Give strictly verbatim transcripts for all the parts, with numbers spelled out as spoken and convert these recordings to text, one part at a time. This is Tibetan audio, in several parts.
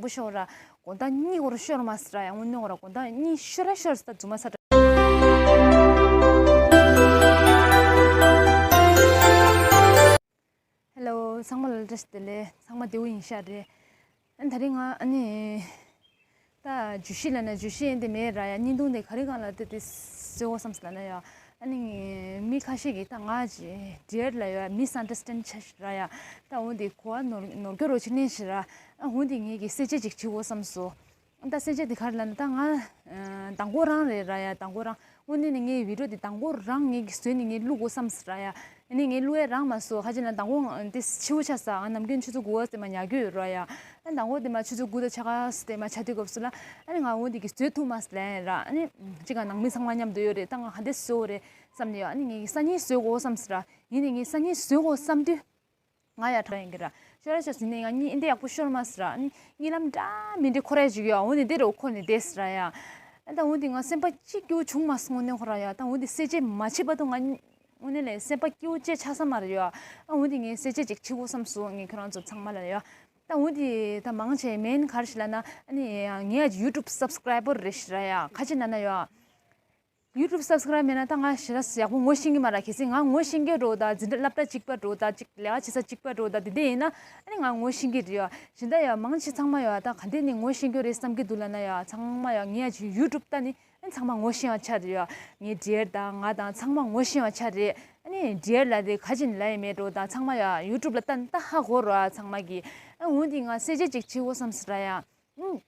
ཤོར་ར། དགོང་དག་གཉིད་ཁོ་རང་ཤོར་མ་སི་ར་ཡ། དངོས་གནས་ཁོ་རང་དགོང་དག་གཉིད་ཤོར་ར་ཤོར་སི་ད་རྫུན་མ་ས་ར། ཧེ་ལོ། ཚང་མ་ལ་བཀྲ་ཤིས་བདེ་ལེགས། ཚང་མ་བདེ་པོ་ཡིན་ཤག་རེད། ཨ་ད་རིང་ང་ཨ་ནི་ད་བརྗོད་གཞི་ལབ་ན་བརྗོད་གཞི་ཡིན་དེ་མེད་ར་ཡ། བརྙན་ཐུང་དེ་ག་རེ་སྒང་ལ་དེ་དེ་བཟོ་དགོས་བསམ་སི་ལབ་ན་ཡ། ཨ་ནི་མི་ཁ་ཤས་ཀྱིས་ད་ང་ཇི་ཌི་ཨར་ལ་ཡ་མི་སི་ཨན་ཌར་སི་ཊེན་ཌ་ཆགས་ཤག་ར་ཡ། ད་འོ་དེ་གོ་བ་ནོར་ནོར་སྐྱོ་རོ་ཆེ་ནས་ཤི་ར། ཨ་འོ་དེ་ངེད་ཀྱིས་གསལ་བཤད་ཅིག་བྱེད་དགོས་བསམ་སོང་། ད་གསལ་བཤད་དེ་ག་རེ་ལབ་ན་ད་ང་ཨ་མདང་དགོང་རང་རེད་ར་ཡ། མདང་དགོང་རང་དངོས་གནས་ནས་ངའི་བི་ཌི་ཡོ་དེ་མདང་དགོང་རང་ངེད་ཀྱིས་བཟོས་ནས་ངས་བླུག་དགོས་བསམ་སི་ར་ཡ། ཨ་ནི་ངས་བླུག་ཡས་རག་མ་སོང་། ག་ཅི་ན་མདང་དགོང་དེ་ཕྱི་པོ་ཆགས་སི། ང་ནམ་རྒྱུན་ཆུ་ཚོད་དགུ་པ་དེ་མ་ཉལ་གྱི་ཡོད་ར་ཡ། ཨ་མདང་དགོང་དེ་མ་ཆུ་ཚོད་དགུ་དང་ཕྱེད་ཀ་དེ་མ་ཆགས་དུས་སྐབས་སུ་ལ་ཨ་ནི་ང་འོ་དེ་གི་བཟོས་ཐུབ་མ་སི་ལབ་ཡིན་ར། ཨ་ནི་ཅི་ག་ནང་མི་ཚང་མ་མཉམ་དུ་ཡོད་རེད། ད་ང་ག་འདྲས་བཟོ་དགོས་རེད་བསམ་ནས་ཡ། ཨ་ནི་ངས་སང་ཉིན་བཟོས་དགོས་བསམ་སི་ར། ཡིན་ནའི་ངས་སང་ཉིན་བཟོས་དགོས་བསམ་དུས། ང་ཡ་དྲག་ཡིན་གི་ར། ཤོར་ར་ཤོར་ཟིན་ནས་ང་གཉིད་འདི་ཡག་པོ་ཤོར་མ་སི་ར། ཨ་ནི་གཉིད་ལམ་འདྲ་མི་འདྲ་ཁོ་ར་ཞིག་ཡོད། འོ་ནི་འདི་རུ་ཁོ་ནི་བསྡད་སི་ར་ཡ། ཨ་ད་འོ་འདི་ང་སེམས་པ་ཅིག་སྐྱོ་བྱུང་མ་སོང་ནས་ཁོ་ར་ཡ། ད་འོ་འདི་གསལ་བྱེད་མ་བྱེད་པ་དུ་ང་འོ་ནི་ལས་སེམས་པ་སྐྱོ་ཅེས་ཆགས་ས་མ་རེད་ཡ། ཨ་འོ་འདི་ངས་གསལ་བྱེད་ཅིག་བྱེད་དགོས་བསམ་སོང་ངས་ཁྱོད་རང་ཚོ་ཚང་མ་ལ་ཡ། ད་འོ་འདི་ད་མང་ཆེ་མེན་གར་ཞིག་ལ་ན་ཨ་ནི་ངའི་ཡུ་ཊུབ་སབ་སི་ཀ་རའི་བར་རེ་ཞིག་ར་ཡ། ཁ་ཅིག་ན་ན་ཡ། ཡུ་ཊུབ་སབ་སི་ཀ་རའིབ་མེད་ན་ད་ང་ཞེ་དྲག་ཡག་པོ་ངོ་ཤེས་ཀྱི་མ་རེད། གལ་སྲིད་ང་ངོ་ཤེས་ཀྱི་འགྲོ་ད་འཛིན་གྲྭ་སློབ་གྲྭ་གཅིག་པ་འགྲོ་ད་གཅིག་ལས་ཀ་བྱེད་ས་གཅིག་པ་འགྲོ་ད་དེ་འདྲ་ཡིན་ན་ཨ་ནི་ང་ངོ་ཤེས་ཀྱི་རེད་ཡ། གཞན་ད་ཡ་མང་ཆེ་ཚང་མ་ཡ་ད་ག་འདྲས་ནི་ངོ་ཤེས་ཀྱི་རེད་བསམ་གྱི་འདུག་ལབ་ན་ཡ། ཚང་མ་ཡ་ངའི་ཡ་ཅིག་ཡུ་ཊུབ་ལྟ་ནི་ཨ་ནི་ཚང་མ་ངོ་ཤེས་པ་ཆགས་རེད་ཡ། ངའི་ཌི་ཨར་དང་ང་དང་ཚང་མ་ངོ་ཤེས་པ་ཆགས་རེད། ཨ་ནི་ཌི་ཨར་ལ་དེ་ག་ཅིག་ལབ་ཡ་མེད་འགྲོ་ད་ཚང་མ་ཡ་ཡུ་ཊུབ་ལ་ལྟ་ནི་ད་ཧ་གོ་ར་ཚང་མ་གི། ཨ་འོ་འདི་ང་གསལ་བཤད་ཅིག་བྱེད་དགོས་བསམ་སི་ར་ཡ། ཨུམ།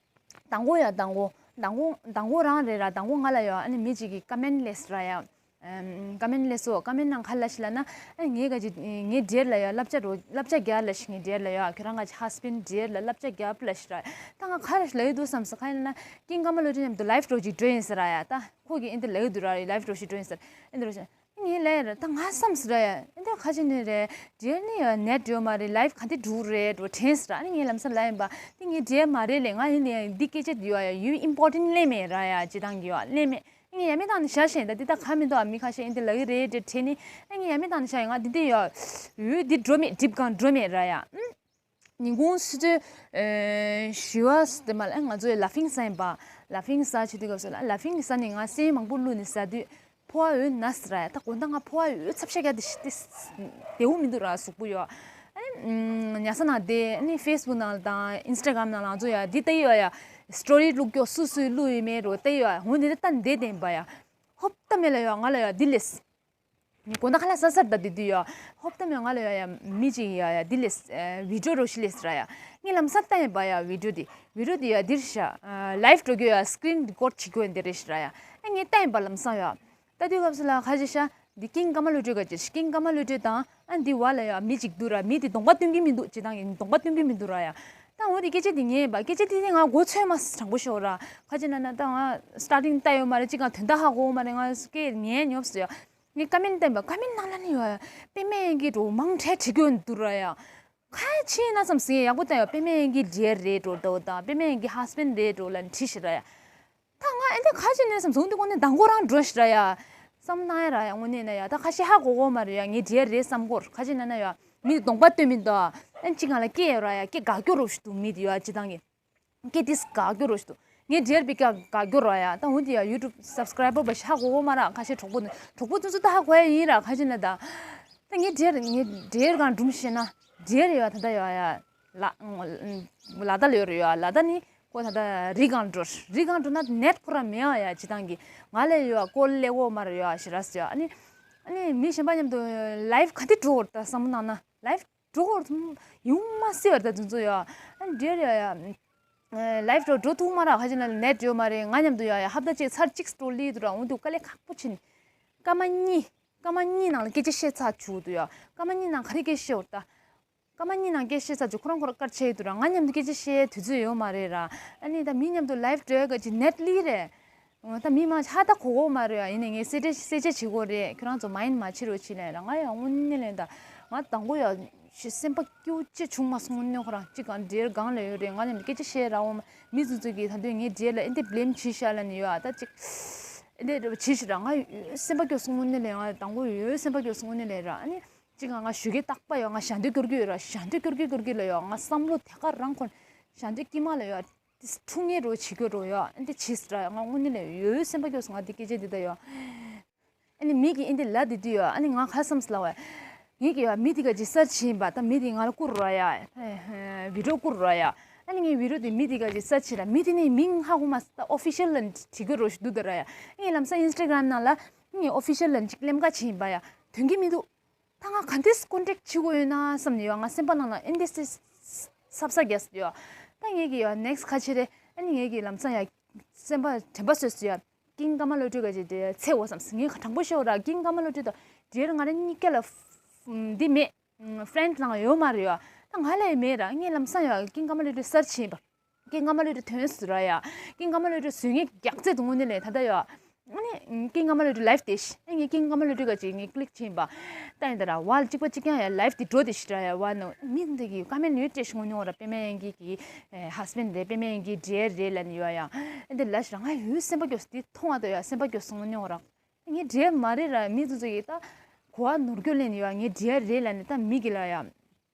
མདང་དགོང་ཡ་མདང་དགོང་མདང་དགོང་མདང་དགོང་རང་རེད་ར། མདང་དགོང་ང་ལ་ཡ་ཨ་ནི་མི་གཅིག་གིས་ཀ་མེན་ཊི་སླེབས་སི་ར་ཡ། ཨམ། ཀ་མེན་ཊི་སླེབས་སོང་། ཀ་མེན་ཊི་ནང་ག་རེ་ལབ་ཤག་ལབ་ན། ཨ་ངའི་ག་ཅིག་ངའི་ཌི་ཨར་ལ་ཡ་བསླབ་བྱ་རོ་བསླབ་བྱ་རྒྱག་ལབ་ཤག་ངའི་ཌི་ཨར་ལ་ཡ་ཁྱོད་རང་ག་ཅིག་ཧ་སི་བེན་ཌི་ཌི་ཨར་ལ་བསླབ་བྱ་རྒྱག་ལབ་ཤག་ར། ད་ང་ག་རེ་ལབ་ཡི་འདུག་བསམ་སོང་། ག་ཡིན་ལབ་ན་ཀིང་ཀ་མ་ལོ་ཊི་མཉམ་དུ་ལའིབ་འགྲོ་ཅིག་འགྲོ་ཡིན་ཟེར་ར་ཡ། ད་ཁོ་གིས་ཨེ་འདི་ལབ་ཡི་འདུག་ར། ལའིབ་འགྲོ་ཞིག་འགྲོ་ཡིན་ཟེར་ཨེ་འདི་རོ་ཞིག་ངས་ལབ་ཡ་ར། ད་ང་བསམ་སི་ར་ཡ། ཨེ་འདི་ཁ་ཅིག་ནས་རེད། ཌི་ཨར་ནི་ཡ་ནེཊ་ཡོད་མ་རེད། ལའིབ་ག་འདི་འགྲོ་རེད་འགྲོ་དྲན་སི་ར། ཨ་ནི་ངས་ལམ་སང་ལབ་ཡིན་པ། འདི་ངའི་ཌི་ཨར་མ་རེད་ལས། ང་ཡིན་ནས་འདི་སྐད་ཆ་འདི་ཡོད་ཡ་ཡུ་ཨིམ་པོར་ཊེན་ཊི་ལེན་མེད་ར་ཡ། ཅི་དང་གི་ཡོད་ལེན་མེད། ངས་ཡ་མེད་བཏང་ནས་བཞག་ཤེས། ད་འདི་ད་ག་མི་འདུག་ཨ། མི་ཁ་ཤས་ཨེ་འདི་ལབ་ཡི་རེད་དྲན་ནས་ཨ་ངས་ཡ་མེད་བཏང་ནས་བཞག་ཡིན། ང་འདི་འདི་ཡོད་ཡུ་འདི་འགྲོ་མེད། འགྲིབ་གང་འགྲོ་མེད་ར་ཡ། ཨུམ། ཉིན་གུང་ཆུ་ཚོད་ཨེ་བཞི་པ་དེ་མ་ལ་ང་ཚོས་ལ་ཕིང་ཟ་ཡིན་པ། ལ་ཕིང་ཟ་བྱེད་དུས་སྐབས་སུ་ལ་ལ་ཕིང་ཟ་ནས་ང་སྲན་མང་པོ་བླུགས་ནས་ཟ་དུས་ཕོ་བ་འོད་ན་སི་ར་ཡ། ད་དགོང་དག་ང་ཕོ་བ་འོད་ཚབས་ཆེ་རྒྱག་དེ་ཤི་དེ་བདེ་པོ་མི་འདུག་ར་གཟུགས་པོ་ཡོད། ཨ་ནི་ཉལ་ས་ནང་བསྡད། ཨ་ནི་ཕེ་སི་བུག་ནང་ལ་དང་ཨིན་སི་ཊ་གྷ་རམ་ནང་ལ་ང་ཚོ་ཡ་འདི་ལྟ་ཡི་ཡོད་ཡ། སི་ཊོ་རི་བླུགས་ཀྱོག་སུ་སུས་བླུགས་ཡོད་མེད་རོ་ལྟ་ཡི་ཡོད་ཡ། འོ་འདི་འདི་ལྟ་འདི་བསྡད་ཡིན་པ་ཡ། ཧོབ་ཏ་མེ་ལ་ཡོད་ང་ལ་ཡོད་འདི་ལས། དགོང་དག་ཁ་ལག་ཟ་ཟར་ད་དེ་དུས་ཡ། ཧོབ་ཏ་མེ་ང་ལ་ཡ་ཡ་མི་གཅིག་ཡ་ཡ་འདི་ལས་ཨེ་བི་ཌི་ཡོ་རོ་ཞིག་ལས་ར་ཡ། ངས་ལམ་སང་ལྟ་ཡིན་པ་ཡ་བི་ཌི་ཡོ་དེ། བི་ཌི་ཡོ་དེ་ཡ་འདིར་ཤ་ལའིབ་འགྲོ་རྒྱུ་ཡ་སི་ཀི་རིན་རི་ཀོཌ་བྱེད་རྒྱུ་ཡ་འདི་རེད་ཤི་ར་ཡ། ཨ་ངས་ལྟ་ཡིན་པ་ལམ་སང་ཡ། ལྟ་དུས་སྐབས་སུ་ལ་ཁ་ཅིག་ཤ་འདི་ཀིང་ཀ་མ་ལོ་ཊི་ག་ཅིག་ཀིང་ཀ་མ་ལོ་ཊི་དང་ཨ་འདི་བ་ལ་ཡ་མི་གཅིག་འདུག་ར། མི་དེ་གདོང་པ་སྟོན་གྱི་མི་འདུག་ཅི་དང་གི་གདོང་པ་སྟོན་གྱི་མི་འདུག་ར་ཡ། ད་འོ་དེ་སྐད་ཆ་དེ་ཉན་པ་སྐད་ཆ་དེ་དེ་ང་མགོ་ཚོས་མ་དྲང་པོ་ཤོར་ར། ཁ་ཅིག་ན་ན་ད་ང་སི་ཊར་ཊིང་ལྟ་ཡོད་མ་རེད། ཅི་གང་དོན་དག་ཧ་གོ་མ་རེད། ང་སྐད་ཉན་ཉོབ་སོ་ཡ། ངས་ཀ་མེན་ཊི་བལྟས་པ་ཀ་མེན་ཊི་ནང་ལ་ནི་ཡོད་ཡ། པད་མ་གཡང་འཛོམས་མང་དྲགས་བྲིས་ཀྱི་འདུག་ར་ཡ། ཁ་ཕྱིན་ན་བསམ་སོང་། ཡག་པོ་བལྟས་ཡ། པད་མ་གཡང་འཛོམས་ཌི་ཨར་རེད་འགྲོ་འདུག་དང་པད་མ་གཡང་འཛོམས་ཧ་སི་བེན་ཌི་རེད་འགྲོ་ལབ་བྲིས་ཤི་ར་ཡ། ད་ང་ཨེ་འདི་ཁ་ཕྱིན་ནས་བསམ་སོང་། འདི་ཀོ་ནས་མདང་དགོང་རང་འགྲོ་ཤི་ར་ཡ། བསམ་ན་ཡ་ར་ཡ་དངོས་གནས་ན་ཡ། ད་ཁ་ཤས་ཧ་གོ་གོ་མ་རེད་ཡ། ངས་ཌི་ཨར་རེད་བསམ་གོ་ར། ཁ་ཕྱིན་ན་ན་ཡ། མི་གདོང་པ་སྟོན་མི་འདུག་ཨ་ཅི་གང་ལ་སྐད་ཡོད་ར་ཡ། སྐད་དགའ་སྐྱོ་རོ་ཞིག་འདུག་མི་དེ་ཡ་ཅི་དང་གི། སྐད་དེ་དགའ་སྐྱོ་རོ་ཞིག་འདུག་ངས་ཌི་ཨར་བི་ཀ་དགའ་སྐྱོ་ར་ཡ། ད་འོན་ཏེ་ཡ་ཡུ་ཊུབ་སབ་སི་ཀ་རའི་བར་བ་ཞིག་ཧ་གོ་གོ་མ་ར། ཁ་ཤས་གྲོགས་པོ་གྲོགས་པོ་ཚོ་ཚོ་ད་ཧ་གོ་ཡ་ཡིན་ར། ཁ་ཕྱིན་ན་ད། ད་ངས་ཌི་ཨར་ངས་ཌི་ཨར་གང་སྒྲུང་བཤད་ན་ཌི་ཨར་ཡ་ད་ད་ཡ་ཡ། ལ་ལ་དྭགས་ལ་ཡོད་རེད་ཡ། ལ་དྭགས་ནི་ཁོ་ད་ལྟ་རི་སྒང་འགྲོ། རི་སྒང་འགྲོ་ན་ནེཊ་ཁོ་རང་མེད་ཡ་ཡ། ཅི་དང་གི་ང་ལ་ཡོད་ཡ། ཀོལ་སླེབས་གོ་མ་རེད་ཡ་ཞེ་ར་ཟེར་ཡ། ཨ་ནི་ཨ་ནི་མི་གཞན་པ་མཉམ་དུ་ལའིབ་ག་དེ་འགྲོ་འོར་ད་བསམ་བློ་བཏང་ན་ལའིབ་འགྲོ་འོར་ཡོང་མ་སྲིད་བར་ད་དུས་ཚོད་ཡ། ཨ་ནི་འདྲེར་ཡ་ཡ། ལའིབ་འགྲོ་འགྲོ་ཐུབ་མ་ར། ཁ་ཅིག་ན་ནེཊ་ཡོད་མ་རེད། ང་མཉམ་དུ་ཡ་ཡ་ཧབ་ད་ཅིག་ཚར་གཅིག་སི་ཊོ་རི་སླེབས་འདུག་ར། འོ་འདུག་དཀའ་ལས་ཁག་པོ་ཕྱིན། སྐར་མ་གཉིས། སྐར་མ་གཉིས་ནང་ལ་སྐད་ཆ་བཤད་ཚར་བཅུག་འདུག་ཡ། སྐར་མ་གཉིས་ནང་ག་རེ་སྐད་བཤད་འོར་ད། སྐར་མ་གཉིས་ནང་སྐད་བཤད་ཚར་བཅུག་ཁོ་རང་ཁོ་རང་དཀར་ཆགས་ཡོད་འདུག་ར། ང་མཉམ་དུ་སྐད་ཆ་བཤད་དུས་ཚོད་ཡོད་མ་རེད་ར། ཨ་ནི་ད་མི་མཉམ་དུ་ལའིབ་འགྲོ་ཡ་ག་ཅིག་ནེཊ་སླེབས་རེད། ད་མི་མང་ཧ་ད་གོ་གོ་མ་རེད་ཡ། ཡིན་ནའི་ངས་གསལ་བཤད་གསལ་བཤད་བྱེད་དགོས་རེད། ཁྱོད་རང་ཚོ་མའིན་མ་བྱེད་རོགས་བྱེད་ལབ་ར། ང་ཡང་དངོས་གནས་ལན་ད་ང་དང་པོ་ཡ་ཤི་སེམས་པ་སྐྱོ་ཅི་བྱུང་མ་སོང་། དངོས་གནས་ཁོ་རང་གཅིག་གང་འདྲེར་སྒང་ལ་ཡོད་རེད། ང་མཉམ་དུ་སྐད་ཆ་བཤད་ར་འོ་མ་མི་ཚོ་ཚོ་གིས་ད་དུང་ངའི་འདྲེ་ལ་ཨེ་འདི་བི་ལེམ་བྱེད་ཤག་ལབ་ནས་ཡོད་ཨ། ད་ཅིག་ཨེ་འདི་འདྲ་བྱེད་ཤི་ར། ང་སེམས་པ་སྐྱོ་སོང་། དངོས་གནས་ལན་ང་དང་པོ་ཡོད་སེམས་པ་སྐྱོ་སོང་། དངོས་གནས་ལན་ར། ཨ་ནི་གཅིག་གང་ང་ཞུ་གི་རྟག་པ་ཡོད། ང་ཞལ་འདོན་སྐྱོར་གི་ཡོད་ར། ཞལ་འདོན་སྐྱོར་གི་སྐྱོར་གི་ལ་ཡོད། ང་བསམ་བློ་དེ་ག་རང་ཁོ་ན་ ཞང་འདི་ཀྱི་མ་ལ་ཡོད། འདི་ཐུག་ངེས་རོ་བྱེད་རྒྱུ་རོ་ཡོད། འདི་བྱིས་ར་ང་དངོས་གནས་ལ་ཡོད་སེམས་པ་སྐྱོ་སོང་། ང་འདི་སྐད་ཆ་འདི་ད་ཡོད། ཨ་ནི་མི་གིས་ཨེ་འདི་ལབ་དེ་དུས་ཡོད། ཨ་ནི་ང་ཁ་བསམས་ལ་བས། ངེད་ཀྱི་ཡོད་མི་དེ་ག་ཅིག་སར་ཕྱིན་པ་ད་མི་དེ་ང་ལ་བསྐུར་ར་ཡ། བི་ཌི་ཡོ་བསྐུར་ར་ཡ། ཨ་ནི་ངས་བི་ཌི་ཡོ་དེ་མི་དེ་ག་ཅིག་སར་ཕྱིན་ར་མི་དེ་ནི་མིང་ཧ་གོ་མ་སོང་། ད་ཨོ་ཕི་ཤལ་ལ་བྲིས་རྒྱུ་རོ་ཞིག་འདུག་ད་ར་ཡ། ངས་ལམ་སང་ཨིན་སི་ཊ་གྷ་རམ་ནང་ལ་ངས་ཨོ་ཕི་ཤལ་ལ་ཅིག་ལེམ་ཀ་ཕྱིན་པ་ཡ། དོན་གྱི་མི་འདུག་ད་ང་ག་འདྲས་ཀོན་ཊེག་བྱེད་དགོས་ཡོད་ན་བསམ་ནས་ཡོད། ང་སེམས་པ་ནང་ལ་ཨེ་འདྲས་སེ་སབ་ས་རྒྱག་སོང་ཡོད། ད་ངེད་ཀྱི་ཡོད་ནེག་སི་ཊི་ཁ་ཆེ་རེད། ཨ་ནི་ངེད་ཀྱི་ལམ་སང་ཡ་སེམས་པ་དྲན་པ་གསོས་སོང་ཡ། ཀིང་ཀ་མ་ལོ་ཏྲི་ག་ཅིག་དེ་ཚེ་འོ་བསམ་སོང་། ངས་དྲང་པོ་ཤོད་ར་ཀིང་ཀ་མ་ལོ་ཏྲི་དང་དེར་ང་རང་གཉིས་ཀ་ལ་འདི་མེད། ཕྲེན་ཌི་ནང་ཡོད་མ་རེད་ཡ། ད་ང་ལ་ཡ་མེད་ར། ངས་ལམ་སང་ཡ་ཀིང་ཀ་མ་ལོ་ཏྲི་སར་ཕྱིན་པ། ཀིང་ཀ་མ་ལོ་ཏྲི་ཐོན་སོང་ར་ཡ། ཀིང་ཀ་མ་ལོ་ཏྲི་བཟོས་ངེས་རྒྱག་རྩེ་དུ་དངོས་གནས་ལས་ད་ལྟ་ཡ། ཨ་ནི་ཀིང་ཀ་མ་ལོ་ཏྲི་ལའིབ་དེ་ཤི། ཨ་ངས་ཀིང་ཀ་མ་ལོ་ཏྲི་ག་ཅིག་ངས་ཀི་ལིག་བྱིན་པ། ད་ཡིན་ད་ར་ཝལ་གཅིག་པ་གཅིག་རྐྱང་ཡ་ལའིབ་དེ་འགྲོ་དེ་ཤི་ར་ཡ། ཝལ་ནང་མི་འདི་གི་ཀ་མེན་ཡོད་ཏེ་ཤི་ངོ་ཉོ་ར་པེ་མེ་ཡང་གི་གི་ཧས་བྷེན་ཌི་རེད། པེ་མེ་ཡང་གི་ཌི་ཡར་རེད་ལ་ནི་ཡོད་ཡ། ཨ་འདི་ལ་ཤི་ར་ང་ཡོད་སེམས་པ་སྐྱོ་སོང་། དེ་མཐོང་བ་དོ་ཡ་སེམས་པ་སྐྱོ་སོང་ངོ་ཉོ་ར། ངའི་ཌི་ཡར་མ་རེད་ར་མི་ཚོ་ཚོ་གི་ད་གོ་བ་ནོར་སྐྱོ་ལེན་ཡོད་ཡ། ངའི་ཌི་ཡར་རེད་ལ་ནི་ད་མི་གི་ལ་ཡ།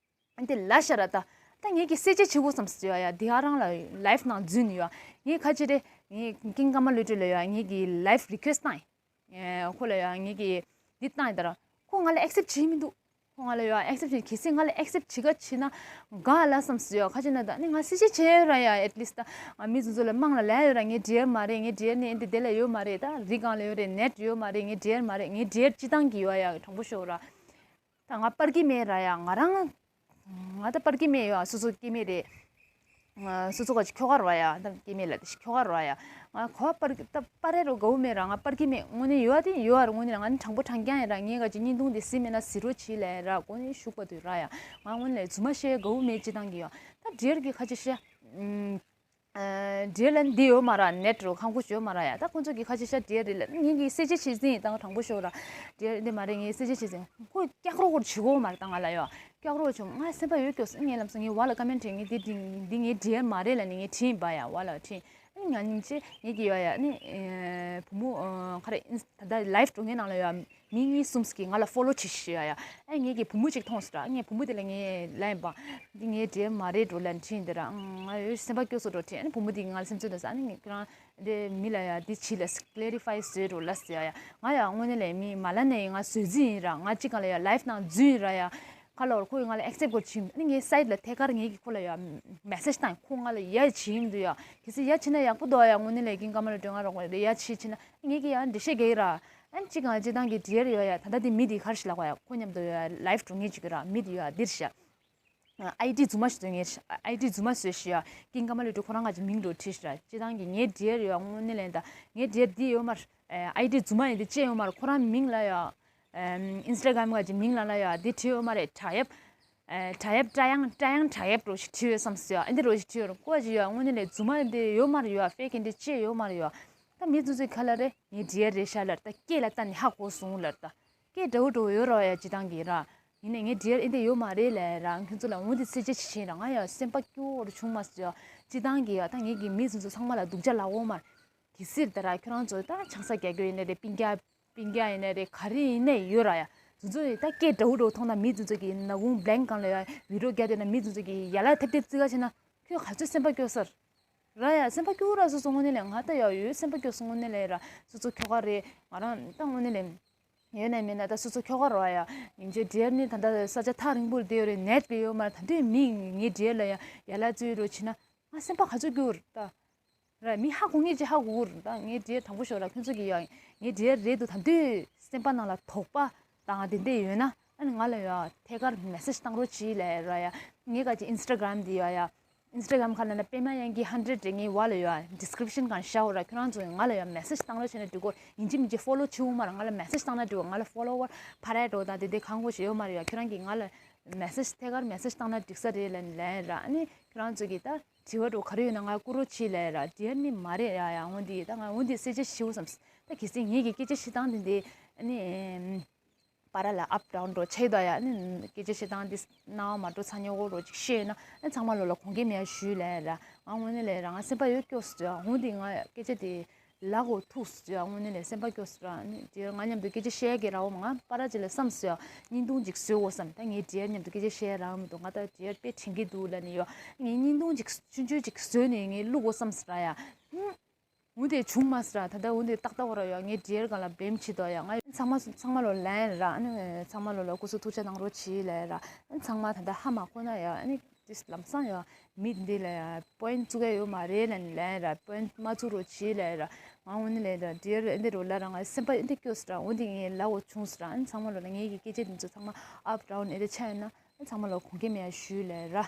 འདི་ལ་ཤ་ར་ད། ད་ངེད་ཀྱི་གསལ་བྱེད་བྱེད་དགོས་བསམ་སོང་ཡ། ཡ་འདི་ཨ་རང་ལ་ལའིབ་ནང་འཛུལ་ནས་ཡ། ངས་ཁ་ཆེ་རེད། ངས་ཀིང་ཀ་མ་ལོ་ཏྲི་ལ་ཡ་ངེད་ཀྱི་ལའིབ་རི་ཀུ་ཨེ་སི་ཊི་བཏང་ཡིན། ཁོ་ལ་ཡ་ངེད་ཀྱི་འདི་བཏང་ཡིན་ད་ར། ཁོ་ང་ལ་ཨེག་སེབ་བྱེད་མི་འདུག་ཁོ་ང་ལ་ཡ་ཨེག་སེབ་བྱེད་གལ་སྲིད་ང་ལ་ཨེག་སེབ་བྱེད་ག་བྱེད་ན་དགའ་ལ་བསམ་སོང་ཡ། ཁ་ཆེ་ན་ད་ནི་ང་གསལ་བྱེད་བྱས་ཡོད་ར་ཡ། ཨེཊ་ལིསི་ཊི་ད་ང་མི་ཚོ་ཚོ་ལ་མང་ལ་ལས་ཡོད་ར། ངའི་ཌི་ཡར་མ་རེད། ངའི་ཌི་ཡར་ནི་འདི་དེ་ལ་ཡོད་མ་རེད། ད་རི་སྒང་ལ་ཡོད་རེད། ནེཊ་ཡོད་མ་རེད། ངའི་ཌི་ཡར་མ་རེད། ངའི་ཌི་ཡར་སྤྱི་བཏང་གི་ཡོད་ཡ། དྲང་པོ་ཤོད་ར། ད་ང་པར་གི་མེད་ར་ཡ། ང་རང་ང་ད་པར་གི་མེད་ཡོད། སོ་སོ་སྐྱེ་དམན་རེད། ང་སོ་སོ་ག་ཅིག་ཁྱོ་ག་ར་ཡ། ད་སྐྱེ་དམན་ལ་དེ་ཤི་ཁྱོ་ག་ར་ཡ། ང་གོ་བ་པར་གི་ད་པར་རེ་རོ་དགའ་བོ་མེད་ར། ང་པར་གི་མེད། དངོས་གནས་ཡོད་ཨ་དེ་ཡོད་ཨ་ར། དངོས་གནས་ར་ང་ནི་དྲང་པོ་དྲང་རྐྱང་ཡིན་ར། ངས་ག་ཅིག་བརྙན་ཐུང་དེ་གཟིགས་མེད་ན་གཟིགས་རོགས་བྱེད་ལས་ར། དངོས་གནས་ཞུགས་པ་དུས་ར་ཡ། ང་དངོས་གནས་རྫུན་མ་བཤད་དགའ་བོ་མེད་སྤྱི་བཏང་གི་ཡོད། ད་འདྲེར་གི་ཁ་ཅིག་བཤད། ཨུམ། ཨ། འདྲེ་ལ་འདི་ཡོད་མ་ར། ནེཊ་རུ་ཁང་ཁུ་ཡོད་མ་ར་ཡ། ད་ཁོང་ཚོ་གི་ཁ་ཆེ་ཤ་འདྲེ་རེད་ལ་ངེད་ཀྱི་གསལ་བྱེད་བྱེད་ཟིན་ཡིན། ད་དྲང་པོ་ཤོད་ར། འདྲེ་འདི་མ་རེད། ངས་གསལ་བྱེད་བྱེད་ཟིན། ཁོ་སྐྱག་རོགས་ཁོར་བྱེད་གོ་མ་རེད། ད་ང་ལ་ཡོད་སྐྱག་རོགས་བྱུང་ང་སེམས་པ་ཡོད་སྐྱོ་སོང་། ངས་ལམ་སང་ངའི་བ་ལ་ཀ་མེན་བྲིས། ངས་འདི་འདི་འདི་ངའི་འདྲེ་མ་རེད་ལ་ནི་ངས་བྲིས་ཡིན་པ་ཡ། བ་ལ་བྲིས། ཨ་ནི་ང་སྙིང་རྗེ་ངེད་ཀྱི་ཡོད་ཡ། ཨ་ནི་བུ་མོ་ཁ་རེ་ད་ལྟ་ལའིབ་འགྲོ་མཁན་ནང་ལ་ཡོད་ཡ། མི་གཉིས་གསུམ་ཞིག་གིས་ང་ལ་ཕོ་ལོ་བྱེད་ཤི་ཡ་ཡ། ཨ་ངེད་ཀྱི་བུ་མོ་གཅིག་མཐོང་སོང་ར། ངས་བུ་མོ་དེ་ལ་ངས་ལན་པ། འདི་ངའི་འདྲེ་མ་རེད་འགྲོ་ལན་བྲིས་འདི་ར། ང་ཡོད་སེམས་པ་སྐྱོ་སོ་འགྲོ་དྲན། ཨ་ནི་བུ་མོ་དེ་གིས་ང་ལ་སེམས་ཚོད་འདུག་ཟེར། ཨ་ནི་ངས་ཁྱེད་རང་འདི་མི་ལ་ཡ་འདི་བྱིས་ལ་ཀླེ་རི་ཕའི་བཟོས་འགྲོ་ལ་ཟེར་ཡ་ཡ། ང་ཡ་དངོས་གནས་ལས་མི་མ་ལ་ནས་ང་བཟོས་རྩིས་ཡིན་ར། ང་གཅིག་ག་ལ་ཡ་ལའིབ་ནང་འཛུལ་ཡིན་ར་ཡ། ཁ་ལོར་ཁོས་ང་ལ་ཨེག་སེབ་དགོས་བྱིན། ཨ་ནི་ངའི་སའིཌ་ལ་ཐད་ཀར་ངེད་ཀྱིས་ཁོ་ལ་ཡ་མེ་སེཇ་བཏང་། ཁོ་ང་ལ་ཡ་བྱིན་འདུག་ཡ། གལ་སྲིད་ཡ་བྱིན་ན་ཡག་པོ་འདུག་ཡ། དངོས་གནས་ལས་ཀིང་ཀ་མ་ལ་འགྲོ་ང་རོགས་ཡ་བྱིས་བྱིན་ན་ངེད་ཀྱིས་ཡ་འགྲེལ་བཤད་རྒྱག་གི་ར། ཨན་གཅིག་གང་སྤྱི་བཏང་གི་འདྲེར་ཡོད་ཡ། ད་ལྟ་དེ་མི་དེ་གར་ཞིག་ལ་གོ་ཡ། ཁོ་མཉམ་དུ་ཡོད་ཡ་ལའིབ་འགྲོ་ངེས་ཅིག་གི་ར། མི་དེ་ཡོད་ཡ་འདིར་ཤ། ཨའི་ཌི་རྫུན་མ་ཞིག་བཟོས་ངེས། ཨའི་ཌི་རྫུན་མ་བཟོས་ཤི་ཡ། ཀིང་ཀ་མ་ལོ་ཏྲི་ཁོ་རང་ག་ཅིག་མིང་འགྲོ་བྲིས་ཤི་ར། སྤྱི་བཏང་གི་ངའི་འདྲེར་ཡོད་ཡ། དངོས་གནས་ལན་ད་ངའི་འདྲེར་འདི་ཡོད་མ་ར། ཨའི་ཌི་རྫུན་མ་ཡིན་དེ་ཅི་ཡོད་མ་ར། ཁོ་རང་མིང་ལ་ཡ། ཨིན་སི་ཊ་གྷ་རམ་ག་ཅིག་མིང་ལ་ལ་ཡ་འདི་བྲིས་ཡོད་མ་རེད། དྲ་ཡབ། ཨེ། དྲ་ཡབ་བཀྲ་ཡང་བཀྲ་ཡང་དྲ་ཡབ་འགྲོ་ཞིག་བྲིས་ཡོད་བསམ་སོང་ཡ། ཨ་འདི་རོ་ཞིག་བྲིས་ཡོད་ར། ཀོ་ཅིག་ཡོད་ཡ། དངོས་གནས་ལས་རྫུན་མ་འདི་ཡོད་མ་ར་ཡོད་ཡ། ཕེ་ཀི་འདི་ཅི་ཡོད་མ་ར་ཡོད་ཡ། ད་མི་ཚོ་ཚོའི་ཁ་ལ་རེད། ངའི་འདྲེར་རེད་ཤག་ལབ་ད། སྐད་ལ་ལྟ་ནས་ཧ་གོ་སོང་ལབ་ད། སྐད་འདྲ་བོ་འདྲ་བོ་ཡོད་ར་ཡ། སྤྱི་བཏང་གི་ར། ཡིན་ནའི་ངའི་འདྲེར་ཨེ་འདི་ཡོད་མ་རེད་ལབ་ར། ཁྱོད་ཚོ་ལ་འོ་འདི་གསལ་བཤད་ཅིག་བྱས་ར། ང་ཡ་སེམས་པ་སྐྱོ་བོ་རུ་བྱུང་མ་སོང་ཡ། སྤྱི་བཏང་གི་ཡ། ད་ངེད་ཀྱི་མི་ཚོ་ཚོ་ཚང་མ་ལ་སྡུག་ཅག་ལབ་འོ་མ་ར། གལ་སྲིད་ད་ར་ཁྱོད་རང་ཚོ་ད་ཆང་ས་རྒྱག་རྒྱུ་ཡིན་ནའི་རེད། སྤུན་ཀྱག་སྤུན་ཀྱག་ཡིན་ནའི་རེད། ག་རེ་ཡིན་ནའི་ཡོད་ར་ཡ། དེ་ཚོ་ད་སྐད་འདྲ་བོ་འདྲ་བོ་མཐོང་ན་མི་ཚོ་ཚོ་གི་ན་གུང་བླེང་སྒང་ལ་ཡ་བི་ཌི་ཡོ་རྒྱག་བསྡད་ན་མི་ཚོ་ཚོ་གི་ཡ་ལ་ཐེབས་ཐེབས་རྩི་ག་བྱེད་ན། ཁྱོད་ག་ཚོད་སེམས་པ་སྐྱོ་སར། ར་ཡ་སེམས་པ་སྐྱོ་ར། སོ་སོ་དངོས་གནས་ལས་ང་ད་ཡ་ཡོད་སེམས་པ་སྐྱོ་སོང་། དངོས་གནས་ལས་ར། སོ་སོ་ཁྱོ་ག་རེད། ང་རང་ད་དངོས་གནས་ལས་ཡོད་ནའི་མེད་ན་ད་སོ་སོ་ཁྱོ་ག་ར་ཡ། ཡིན་ཅེ་འདྲེར་ནི་ད་ད་ས་ཆ་ཐག་རིང་པོར་བསྡད་ཡོད་རེད། ནེཊ་པས་ཡོད་མ་ར། ད་དུས་མི་ངའི་འདྲེར་ལ་ཡ་ཡ་ལ་རྩི་རོགས་བྱེད་ན་ང་སེམས་པ་ག་ཚོད་སྐྱོ་ར་ད། ར་མི་ཧ་གོ་ངེས་ཅི་ཧ་གོ་གི་རེད། ད་ངའི་འདྲེ་དྲང་པོ་ཤོད་ར། ཁྱོད་ཚོ་གི་ཡ་ངའི་འདྲེ་རེད་འདུག་ད་དུས་སེམས་པ་ནང་ལ་དོགས་པ་དང་དེ་འདྲས་ཡོད་ན། ཨ་ནི་ང་ལ་ཡ་ཐད་ཀར་མེ་སེཇ་བཏང་རོགས་གྱིས་ལབ་ར་ཡ། ངས་ག་ཅིག་ཨིན་སི་ཊ་གྷ་རམ་འདི་ཡ་ཡ། ཨིན་སི་ཊ་གྷ་རམ་ཁ་ན་ན་པད་མ་དབྱངས་སྐྱིད་ཧན་ཌེ་རེཌ་རེད། ངའི་བ་ལ་ཡ་ཌི་སི་ཀི་རིབ་ཤན་གང་བཞག་ར། ཁྱོད་རང་ཚོ་ང་ལ་ཡ་མེ་སེཇ་བཏང་རོགས་བྱས་ན་འགྲིག་གོ། ཡིན་གཅིག་མིན་གཅིག་ཕོ་ལོ་བྱེད་འོང་མ་ར། ང་ལ་མེ་སེཇ་བཏང་ན་འགྲིག་གོ། ང་ལ་ཕོ་ལོ་ཝར་འཕར་ཡ་འགྲོ་དང་དེ་འདྲས་གང་དགོས་ཞིག་ཡོད་མ་རེད་ཡ། ཁྱོད་རང་གིས་ང་ལ་མེ་སེཇ་ཐད་ཀར་མེ་སེཇ་བཏང་ན་འགྲིག་ས་རེད་ལབ་ལབ་ར། ཨ་ནི་ཁྱོད་རང་ཚོ་གིས་ད་དྲི་བ་འདྲ་བོ་ག་རེ་ཡོད་ན་ང་བསྐུར་རོགས་གྱིས་ལབ་ར། དེ་ནི་མ་རེད་ཡ་ཡ། འོ་འདི་ད་ང་འོ་འདི་གསལ་ཆ་ཞིའུ་བསམ། ད་གལ་སྲིད་ངེད་ཀྱི་སྐད་ཆ་བཤད་སྟངས་དེ་འདི་ཨ་ནི་ཨེམ། བར་ལ་ཨབ་ཌའུན་འགྲོ་ཆེ་ད་ཡ། ཨ་ནི་སྐད་ཆ་བཤད་སྟངས་འདི་སྣང་བ་མ་འགྲོ་ཚ་ཉོ་གོ་རོགས་ཅིག་བཤད་ན་ཨ་ཚང་མ་ལོ་ལ་གོང་གེ་མེད་ཡ་ཞུས་ལབ་ར། ང་དངོས་གནས་ལས་ར་ང་སེམས་པ་ཡོད་སྐྱོ་སོང་། འོ་འདི་ང་སྐད་ཆ་དེ་ ལ་གོ་ཐུག་སོང་ཡ། དངོས་གནས་ལས་སེམས་པ་སྐྱོ་སོང་ར། ཨ་ནི་ཌི་ཡར་ང་མཉམ་དུ་སྐད་ཆ་བཤད་ཀྱི་ར། འོ་མ་ང་པ་ར་ཅི་ལ་བསམ་སོང་ཡ། བརྙན་ཐུང་ཅིག་བཟོས་འོ་བསམ། ད་ངས་ཌི་ཡར་མཉམ་དུ་སྐད་ཆ་བཤད་རག་མི་འདུག་ང་ད་ཌི་ཡར་དཔེ་དྲན་གྱི་འདུག་ལབ་ནས་ཡོ། ངས་བརྙན་ཐུང་ཅིག་ཆུང་ཆུང་ཅིག་བཟོས་ནས་ངས་བླུག་འོ་བསམ་སོང་ར་ཡ། ཧུམ། འོ་དེ་བྱུང་མ་སོང་ར། ད་ལྟ་འོ་དེ་ཏག་ཏག་འོ་ར་ཡོ། ངས་ཌི་ཡར་སྒང་ལ་བེམ་བྱེད་དོ་ཡ། ང་ཚང་མ་ཚང་མ་ལོ་ལན་ར། ཨ་ནི་ཚང་མ་ལོ་ལ་སྐུ་གཟུགས་ཐུགས་ཅག་གནང་རོགས་གྱིས་ལབ་ར། ཨ་ནི་ཚང་མ་ད་ལྟ་ཧ་མ་གོ་ན་ཡ། ཨ་ནི་ཏིས་ལམ་སང་ཡ། མི་འདི་ལ་ཡ་པོ་ཡིན་བཙུགས་ཡ་ཡོད་མ་རེད་ལབ་ནས་ལན་ར། པོ་ཡིན་མ་བཙུགས་རོགས་གྱིས་ལབ་ར། ང་འོ་ནི་ལན་ར། ཌི་ཡར་ཨེ་འདི་རུ་ལ་ར། ང་སེམས་པ་ཨེ་འདི་སྐྱོ་སོང་ར། འོ་འདི་ངའི་ལ་འོ་བྱུང་སོང་ར། ཨ་ནི་ཚང་མ་ལོ་ལ་ངའི་གི་སྐད་ཆ་འདི་ཚོ་ཚང་མ་ཨབ་ཌའུན་ཨེ་འདི་ཆ་ཡོད་ན། ཨ་ནི་ཚང་མ་ལོ་དགོངས་འགལ་མེད་ཡ་ཞུས་ལབ་ར། ཨ་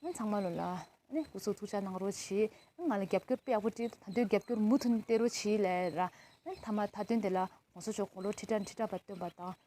ནི་ཚང་མ་ལོ་ལ་ཨ་ནི་སྐུ་གཟུགས་ཐུགས་ཅག་གནང་རོགས་གྱིས། ཨ་ནི་ང་ལ་རྒྱབ་སྐྱོར་དཔེ་ཡག་པོ་སྤྲད། ད་དུང་རྒྱབ་སྐྱོར་མུ་མཐུད་ནས་སྤྲད་རོགས་གྱིས་ལབ་ར། ཨ་ནི་མཐའ་མ་མཐའ་དོན་དེ་ལ་ངོ་སོ་ཅོག་གོ་ལོ་ཁྲི་ཁྲ་ཁྲི་ཁྲ་བ་སྟོན་པ་དང་།